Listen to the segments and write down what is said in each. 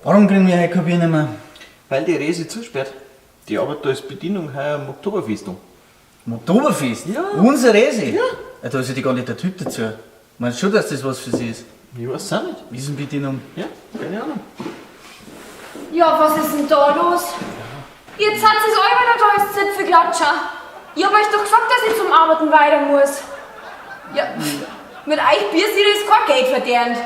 Warum kriegen wir heute kein Bier nicht mehr? Weil die Resi zusperrt. Die arbeitet als Bedienung heuer am Oktoberfest an. Am Oktoberfest? Ja. Unser Resi? Ja. Ja. Da ist ja die gar nicht der Typ dazu. Meinst du schon, dass das was für sie ist? Ich weiß auch nicht. Wiesenbedienung. Ja, keine Ahnung. Ja, was ist denn da los? Jetzt hat sie's auch wieder da als Zipfelklatscher. Ich hab euch doch gesagt, dass ich zum Arbeiten weiter muss. Ja, mit euch Bier ist kein Geld verdient.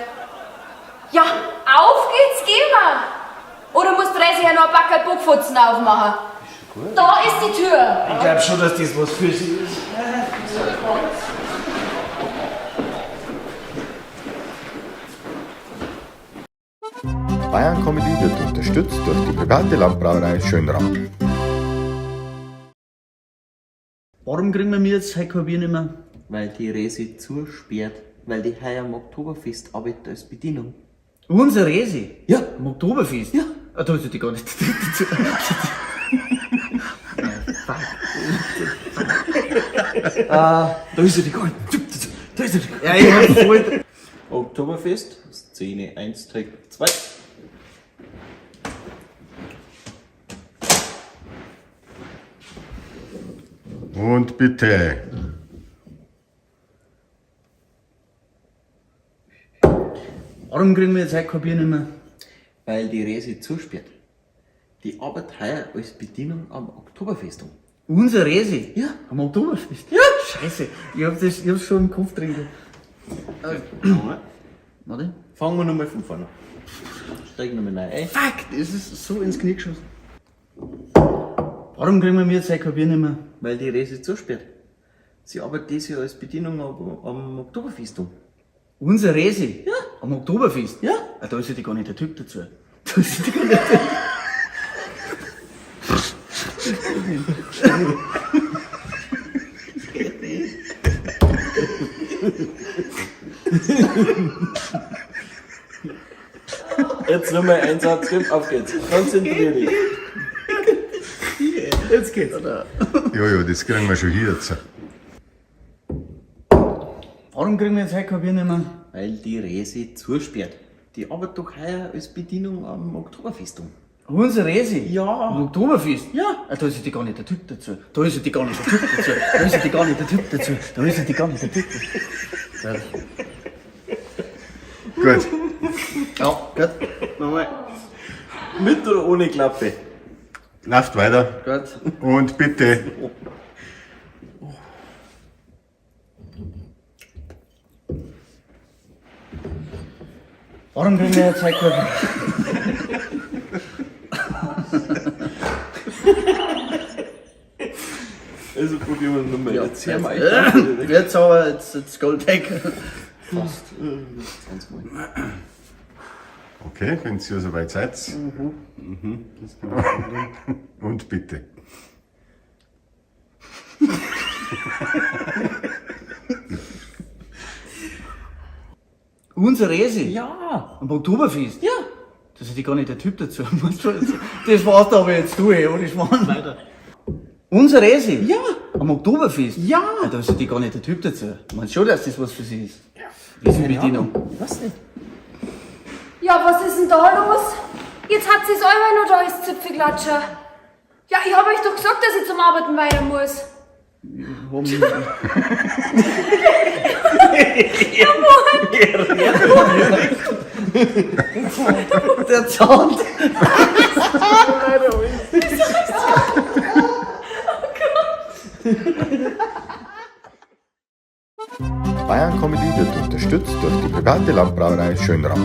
Ja, auf geht's, gehen wir. Oder muss Resi ja noch ein Backerl Bockfutzen aufmachen? Da ist die Tür. Ich glaube schon, dass das was für sie ist. Bayern Comedy wird unterstützt durch die private Landbrauerei Schönrath. Warum kriegen wir jetzt heute kein Bier nicht mehr? Weil die Resi zusperrt. Weil die heuer am Oktoberfest arbeitet als Bedienung. Unser Resi? Ja. Am Oktoberfest? Ja. Ah, da ist ja die gar nicht der Typ dazu. Da ist ja die gar nicht. Da ist ja die Ja, ich hab voll. Oktoberfest, Szene 1, Take 2. Und bitte. Warum kriegen wir jetzt heute kein Bier nicht mehr? Weil die Resi zusperrt. Die arbeitet heuer als Bedienung am Oktoberfest an. Unser Resi? Ja. Am Oktoberfest? Ja. Scheiße, ich hab das, ich hab's schon im Kopf drin. Warte. Fangen wir nochmal von vorne an. Steigen nochmal neu ein. Fuck, das ist so ins Knie geschossen. Warum kriegen wir jetzt heute kein Bier nicht mehr? Weil die Resi zusperrt. Sie arbeitet dieses Jahr als Bedienung am Oktoberfest an. Unser Resi? Ja. Am Oktoberfest? Ja. Ah, da ist ja die gar nicht der Typ dazu. Da ist ja die gar nicht der Jetzt nochmal ein Satz, komm, auf geht's. Konzentrier dich. Jetzt geht's. Oder? Ja, ja, das kriegen wir schon hier jetzt. Warum kriegen wir jetzt heute kein Bier nicht mehr? Weil die Resi zusperrt. Die arbeitet doch heuer als Bedienung am Oktoberfest an. Unser Resi? Ja. Am Oktoberfest? Ja. Ah, da ist ja die gar nicht der Typ dazu. Da ist ja die gar nicht der Typ dazu. Da ist ja die gar nicht der Typ dazu. Da ist ja die gar nicht der Typ dazu. Gut. Ja, gut. Nochmal. Mit oder ohne Klappe? Läuft weiter. Gut. Und bitte. Warum kriegen wir jetzt heute kein Bier? Also probieren wir nochmal. Jetzt hören wir echt auf. Jetzt aber, jetzt Gold Take. Fast. 20 Mal. Okay, wenn ihr soweit seid. Mhm. Und bitte. Unser Resi? Ja. Am Oktoberfest? Ja. Das ist ja gar nicht der Typ dazu. Das warst aber jetzt du, ey, ohne Schmarrn. Weiter. Unser Resi? Ja. Am Oktoberfest? Ja. Ja, da ist ja die gar nicht der Typ dazu. Meinst du schon, dass das was für sie ist? Ja. Wiesenbedienung. Ich weiß nicht. Ja, was ist denn da los? Jetzt hat sie's auch noch da als Zipfelklatscher. Ja, ich hab euch doch gesagt, dass ich zum Arbeiten weiter muss. Der Zahn. Bayern Comedy wird unterstützt durch die private Landbrauerei Schönrath.